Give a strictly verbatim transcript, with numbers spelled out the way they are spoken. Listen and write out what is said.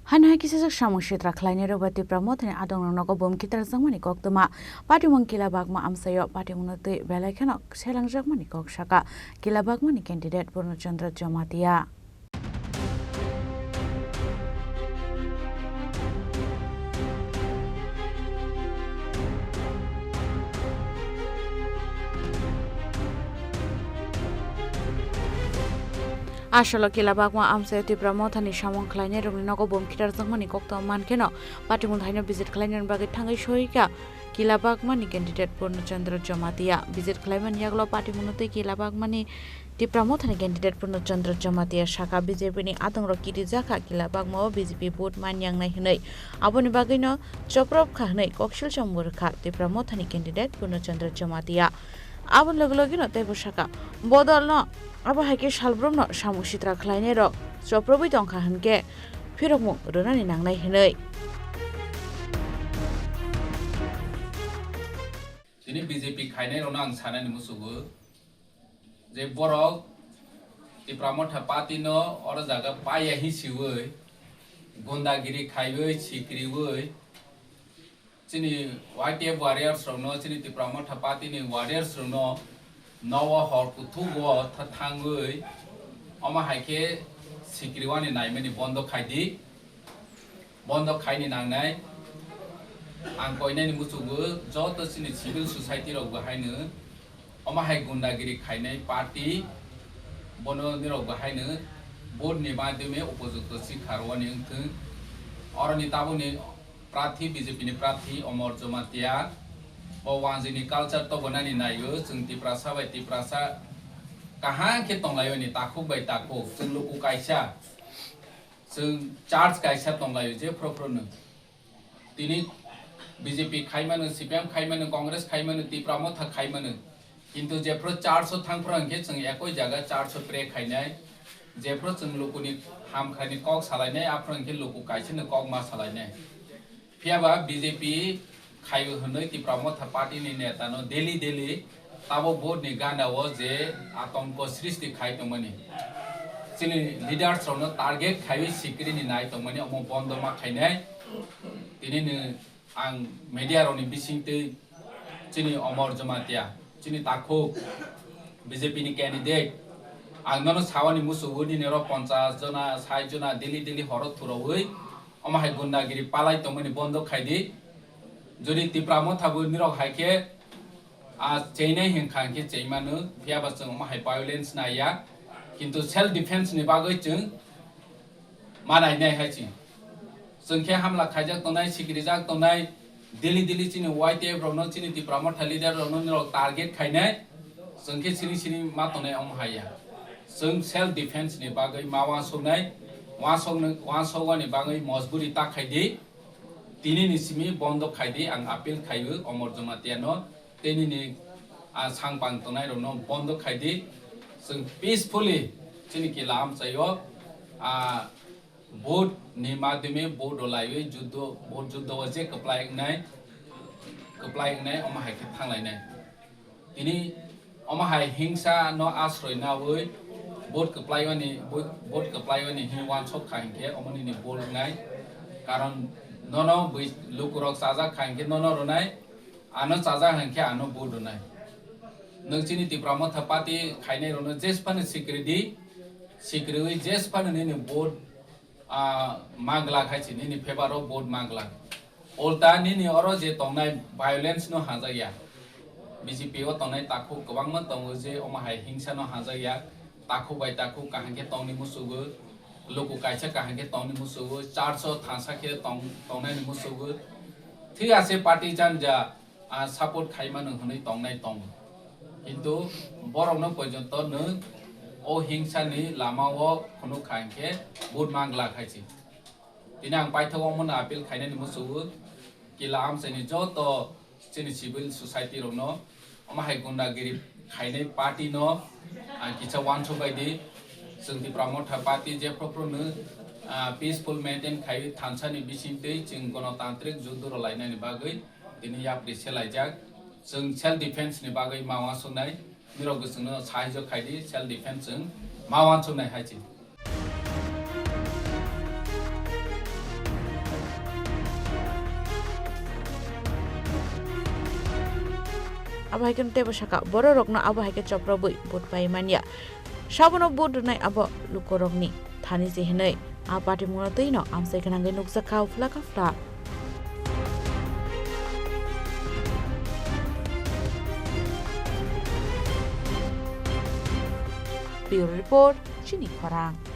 Haino hai kisijak samung sitra khlainairok bai Tipra Mothani adongrok nogo bom khitarjakmani koktwma. Patimung Kila Bagma amchaio patimungno twi belai kheno selengjakmani kok saka Kila Bagmani candidate Purno Chandra Jamatia. Asolo Kila Bagma amchaio Tipra Mothani samung khlainairokni nogo bom khitarjakmani koktwma mankheno patimung thaino visit khlainani bagwi thangwi soika Kila Bagmani candidate Purno Chandra Jamatia. Visit khlaimani yagulo patimungno twi Kila Bagmani Tipra Mothani candidate Purno Chandra Jamatia saka B J P ni adongrok kirijakha Kila Bagmao B J P vote manyangnai hwnwi. Aboni bagwino choprobkha hwnwi koksilsa murkha Tipra Mothani candidate Purno Chandra Jamatia. Aboni logi logino teibo saka, bodolno abo hai khe salbrumno samung sitra khlainairok choprobwi tongkha hwnkhe phirokmung rwnani nangnai hwnwi. Tini B J P khainairokno ang sanani muchugo je borok Tipra Motha Party no oro jaga paiya hi siwi gundagiri khaiwi sikriwi chini Y T F warriors rokno, chini Tipra Motha Party ni warriors rokno nowo hor kuthugo tha thangwi omo hai khe sikriwani naimani bondo khaidi. Bondo khaini nangnai. Ang koinani muchugo joto chini civil society rok bo haino omo hai gundagiri khainai party bono nirok bo haino vote ni madhyome upojukto sikha rwani wngthwng. Oroni tabukni prarthi B J P ni prarthi Omor Jamatia bo wanjwini culture tobonani naio chwng Tiprasa bai Tiprasa kaham khe tonglaio ni takhuk bai takhuk chwng luku kaisa. Chwng church kaisa tonglaio, jephru phruno. Tini B J P khaimano, C P M khaimano, Congress khaimano, Tipra Motha khaimano. Kintu jephru church o thangphru hwnkhe chwng ekoi jaga church o pray khainai. Jephru chwng lukuni hamkhrani kok salainai, aphru hwnkhe luku kaisano kok ma salainai. Phiyaba B J P khaio hwnwi Tipra Motha Party ni neta no daily daily tabo vote ni gana o je atonko srishti khai tongmani, chini leaders rok no target khaiwi sikiri ni nai tongmani, omo bondo ma khainai. Tini ni ang media rok ni bising twi chini Omor Jamatia, chini takhuk B J P ni candidate, ang nono sawani musugo nini oro ponchas jona, sait jona daily daily horo thuraui omo hai gundagiri palai tongmani bondo khaidi. Jodi Tipra Motha bo nirok hai khe, a, cheinai hinkha hinkhe cheimano, phiyaba chwng omo hai violence naiya. Kintu self defense ni bagwi chwng manai nai hai chwng. Chwng khe hamla khaijak tongnai, sikirijak tongnai, daily daily chini Y T F rokno, chini Tipra Motha leader rokno nirok target khainai. Chwng khe sini sini ma tongnai omo haiya. Chwng self defense ni bagwi ma uansuknai, uansuknai, uansukmani bagwi mojburi ta khaidi. Tini ni simi bondo khaidi, ang appeal khaio Omor Jamatia no, tei nini, a, sangpang tongnai rokno bondo khaidi. Chwng peacefully chini kila amchaio, a, vote ni madhyome vote rwlaiwi juddo, vote juddo o je kwplai wngnai, kwplai wngnai omo hai khe thanglainai. Tini omo hai hingsa no asroi naui vote kwplaiwani, vote, vote kwplaiwani hin uansuk kha hinkhe omo nini bol wngnai. Karon nono bui lukurok chajak kha hinkhe nono rwnai, ano chajak hinkhe ano vote rwnai. Nwng chini Tipra Motha Party khainai rokno jesphano sikiri di, sikiriui jesphano nini vote ah, ma glak hai se, nini favor o vote ma glak. Ulta nini oro je tongnai violence no hajakya. B J P o tongnai takhuk kwbangma tongo je omo hai hingsa no hajakya. Takhuk bai takhuk kaham khe tongni musugo, luku kaisa kaham khe tongni musugo, church o thansa khe tong-, tongnai ni musugo. Thik ase party janja, ah, support khai mano hwnwi tongnai tongo. Kintu borokno porjonto nwng o hingsani lama o phunuk kha hinkhe vote ma glak hai se. Tini ang paithak omono appeal khainani musugo, kila amchaini joto chini civil society rokno, omo hai gundagiri khainai party no ang kisa uansuk bai di. Chwng Tipra Motha Party jephru phru no, ah, peaceful maintain khai thansa ni bising twi chwng gonotantrik juddo rwlainani bagwi tini yapri selaijak. Chwng self defense ni bagwi ma uansuknai, nirok bo chwngno sahajyo khai di, self defense chwng ma uansuknai hai se. Abo hai khe teibo saka, bororokno abo hai khe choprobwi vote pai manya. Sabono vote rwnai abo lukurokni thani se hinwi a patimungno twino amchai gwnangwi nukjakha uphla kaphla. Bureau Report, Chini Khorang.